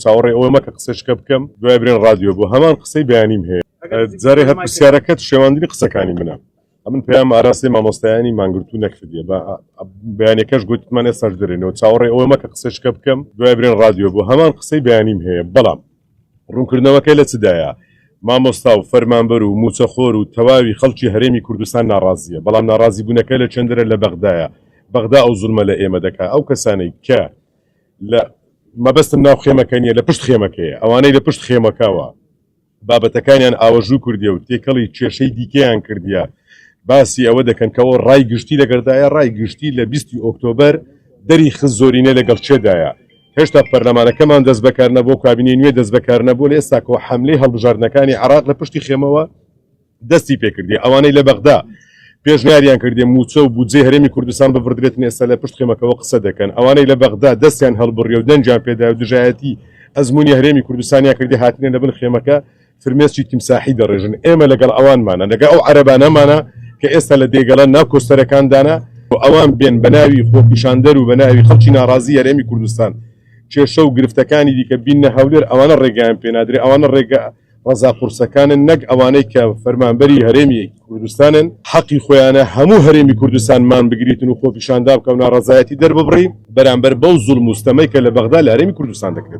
چاوەڕێی ئەوە مەکە قسەشکە بکەم دوای برێن ڕادیۆ بۆ هەمان قسەی بەیانیم هەیە. جارێ هەر پرسیارەکەت شێواندنی قسەکانی منە. ئەمن پەیام ئاراستەی مامۆستایانی مانگرتوو نەکردیە بە بەیانەکەش گوتمان ئێستاش دەرێنەوە چاوەڕێی ئەوە مەکە قسەشکە بکەم دوای برێن ڕادیۆ بۆ هەمان قسەی بەیانیم هەیە بەڵام ڕوونکردنەوەکەی لە چدایە مامۆستا و فەرمانبەر و مووچەخۆر و تەواوی خەڵکی هەرێمی کوردستان ناڕازیە بەڵام ناڕازیبوونەکە لە چێندرە لە بەغدایە بەغدا ئەو زوڵمە لە ئێمە دەکا ئەو کەسانەی کە لە مەبەستم ناو خێمەکە نییە لە پشت خێمەکەیە ئەوانەی لە پشت خێمەکەوە بابەتەکانیان ئاوەژوو کردیە و تێکەڵی کێشەی دیکەیان کردیە باسی ئەوە دەکەن کەەوە ڕای گشتی لەگەردایە ڕای گشتی لە 20 ئۆکتۆبەر دەری خست زۆرینە لەگەڵ چێدایە هێشتا پەرلەمانەکەمان دەست بەکار نەبوو کابینەی نوێ دەست بەکار نەبوو لە ئێستاکەوە حملەی هەڵبژاردنەکانی عراق لە پشتی خێمەوە دەستی پێکردی ئەوانەی لە بەغدا پێشنیاریان کردێ موچە و بودجەی هەرێمی کوردستان ببڕدرێتن ئێستا لە پشت خێمەکەوە قسە دەکەن ئەوانەی لە بەغدا دەستیان هەڵبڕی و دەنگیان پێدا و دژایەتی ئەزمموی هەرێمی کوردستانیان کردی هاتنە لە بن خێمەکە فرمێسکی تیمساحی دەڕێژن ئێمە لەگەڵ ئەوانمانە لەگە ئەو عەرەبانەمانە کە ئێستا لە دێگەڵە ناو کۆستەرەکاندانە و ئەوان بێن بە ناوی خۆپیشاندەر و بە ناوی خەڵکی ناڕازی هەرێمی کوردستان کێشە و گرفتەکانی دیکە بینە هەولێر ئەوانە ڕێگایان پێنادرێ ئەوانە ڕێگە ڕەزا قورسەکانن نەک ئەوانەی کە فەرمانبەری هەرێمی کوردستانن حەقی خۆیانە هەموو هەرێمی کوردستان مان بگریتن و خۆپیشاندا بکە و ناڕەزایەتی دەرببڕی بەرامبەر بەو زوڵم و ستەمەی کە لە بەغدا لە هەرێمی کوردستان دەکرێتن.